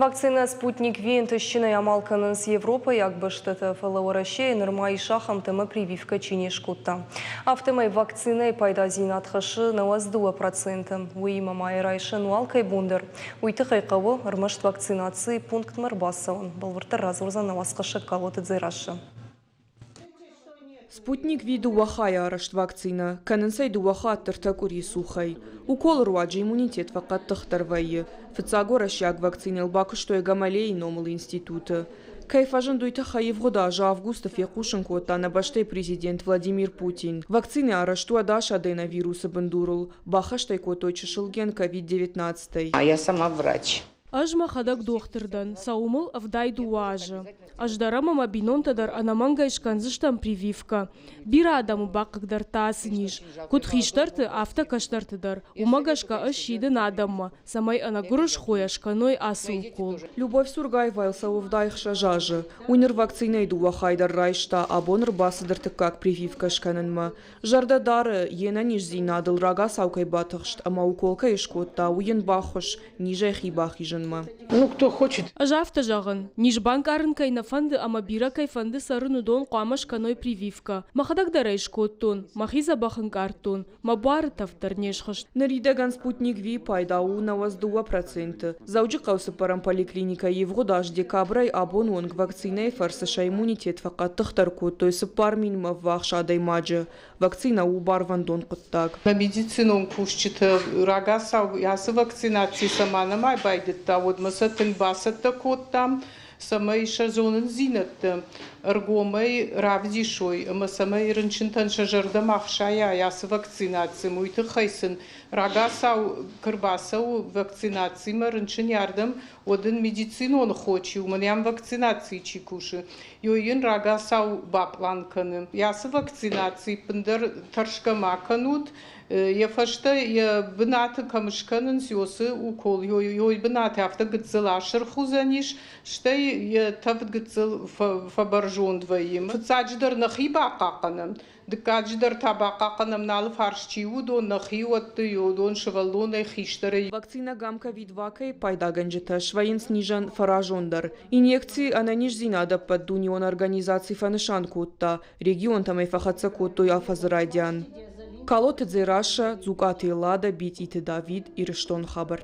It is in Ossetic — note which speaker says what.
Speaker 1: Вакцинӕ «Спутник Ви» ӕнтыстджынӕй амал кӕнынц европӕйаг бӕстӕтӕ, фӕлӕ Уӕрӕсейы нырма ис ахӕмтӕ ӕмӕ прививкӕ чи не скодта. Афтӕмӕй вакцинӕйы пайдадзинад хӕссы 92%. Уыимӕ ма йӕ райсын у алкӕй бон дӕр. Уый тыххӕй хъӕуы ӕрмӕст вакцинацийы пунктмӕ ӕрбацӕуын. Бӕлвырддӕр радзурдзӕн нӕ уацхӕссӕг Калоты Дзерассӕ.
Speaker 2: Спутник Ви дыууӕ хайӕ арӕзт вакцинӕ, кӕнынц ӕй дыууӕ хатты ӕртӕ къуыри цухӕй. Уколы руаджы иммунитет фӕхъӕддыхдӕр вӕййы. Фыццаг уӕрӕсейаг вакцинӕйыл бакуыстой Гамалейы номыл институты. Кӕй фӕзынд, уый тыххӕй ивгъуыд азы августы фехъусын кодта нӕ бӕстӕйы президент Владимир Путин. Вакцинӕ арӕзт у ӕдас аденовирусы бындурыл, баххӕст ӕй кодтой чысыл ген COVID-19-ӕй.
Speaker 3: Я сама врач.
Speaker 4: Ӕз мӕхӕдӕг дохтыр дӕн, цӕуы мыл 72 азы. Ӕз дӕр ӕмӕ мӕ бинонтӕ дӕр ӕнӕмӕнгӕй скӕндзыстӕм прививкӕ. Бирӕ адӕмы бахъыгдардта ацы низ, куыд хистӕрты, афтӕ кӕстӕрты дӕр. Уымӕ гӕсгӕ ӕз сидын адӕммӕ, цӕмӕй ӕнӕгуырысхойӕ скӕной ацы укол.
Speaker 2: Любовь Сургаевайыл цӕуы 76 азы. Уый ныр вакцинӕйы дыууӕ хай дӕр райста, абон ӕрбацыд ӕртыккаг прививкӕ скӕнынмӕ. Зӕрдӕ дары, йе нӕниздзинадыл рагацау кӕй батыхст ӕмӕ укол кӕй скодта, уый йын баххуыс низӕй хи бахизынмӕ.
Speaker 5: Ну, кто хочет.
Speaker 4: Ӕз афтӕ зӕгъын, низ банкъарын кӕй нӕ фӕнды ӕмӕ бирӕ кӕй фӕнды цӕрын, уыдон хъуамӕ скӕной прививкӕ. Мӕхӕдӕг дӕр ӕй скодтон, мӕхи дзӕбӕх ӕнкъардтон, мӕ буары тӕвд дӕр не схызт.
Speaker 2: Ныридӕгӕн Спутник V пайда у 92%. Дзӕуджыхъӕуы цыппӕрӕм поликлиникӕйы ивгъуыд аз декабрӕй абоны онг вакцинӕйы фӕрцы сӕ иммунитет фӕхъӕддыхдӕр кодтой 4 000-мӕ ӕввахс адӕймаджы. Вакцинӕ у барвӕндон хъуыддаг.
Speaker 5: Нӕ медицинон кусджытӕ рагацау ацы вакцинаци цӕмӕ нӕма байдыдта, уӕдмӕ сӕ тынг бацӕттӕ кодтам, цӕмӕй сӕ зонындзинӕдтӕ ӕргомӕй равдисой ӕмӕ цӕмӕй рынчынтӕн сӕ зӕрдӕ ма хсайа ацы вакцинацимӕ, уый тыххӕй сын рагацау куы рбацӕуы вакцинацимӕ рынчынӕрдӕм, уӕд ын медицинон хо чи у, мӕнӕ вакцинацийы чи кусы, йын рагацау бапълан кӕны. Ацы вакцинаци ӕппындӕр тӕрсгӕ ма кӕнут, йӕ фӕстӕ йӕ бынаты кӕм скӕнынц, уыцы укол йой бынаты афтӕ гыццыл асырх уыдзӕнис, стӕй йӕ тӕвд гыццыл фӕбӕрзонд вӕййы. Фыццаджыдӕр нӕхи бахъахъхъӕнӕм, дыккаджыдӕр та бахъахъхъӕнӕм нӕ алыфарс чи у, уыдон нӕхиуӕтты, уыдон сывӕллонӕй, хистӕрӕй.
Speaker 2: Вакцинӕ Гам-ковид-вакӕйы пайдагӕнджытӕ свӕййынц низӕн фӕразондӕр. Инъекци ӕнӕниздзинады ӕппӕтдунеон организаци фӕнысан кодта, регионтӕм ӕй фӕхӕццӕ кодтой афӕдзы райдиан. Калоты Дзерассӕ, Дзукъаты Эллада, Битъиты Давид, Ирыстоны хабӕрттӕ.